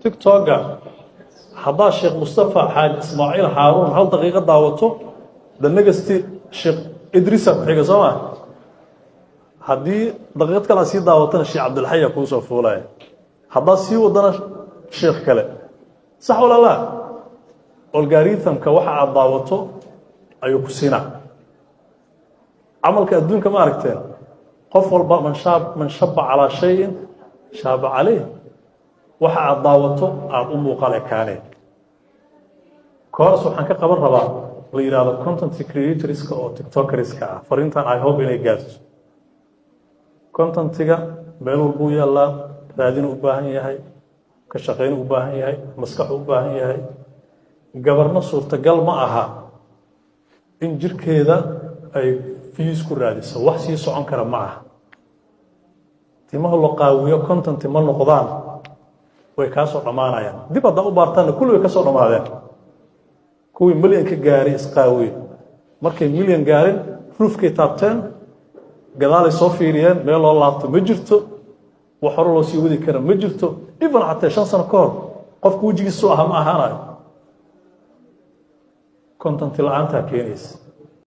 TikToka haddaa Sheekh Mustafa Xaaji Ismaaciil Xaaruun hal daqiiqo daawato, the next Sheekh Idriisa ku xiga, soo ma? Haddii daqiiqad kale aad sii daawatana, Sheekh Cabdilxaya kuu soo fuulaya. Haddaad sii wadana, sheekh kale. Sax walaalaa? Algorithmka waxa aad daawato ayuu ku siinaa. Camalka adduunka ma aragteen? Qof walba man shaba calaa shayin shaaba caleyh. Waxa aad daawato aada u muuqaal ekaaneen. Course waxaan ka qaban rabaa la yidhaahdo content creatorska oo TikTokerska ah. Fariintan I hope inay gaarto. Contentiga meel walbuu yaallaa, raadinu u baahan yahay, ka shaqaynu u baahan yahay, maskaxu u baahan yahay. Gabarno suurtagal ma aha in jirkeeda ay views ku raadiso. Wax sii socon kara ma aha. Timaha la qaawiyo content ma noqdaan, way kaa soo dhammaanayaan. Dib haddaa u baartaanna, kulli way ka soo dhammaadeen. Kuwii milyan ka gaaray isqaawiye, markay milyan gaarin, roofkay taabteen, gadaalay soo fiiriyeen, meel loo laabto ma jirto, wax hore loo sii wadi kara ma jirto. Even xatee 5 sano ka hor qofka wejigiisu ahaa ma ahaanayo. Content la-aantaa keenaysa.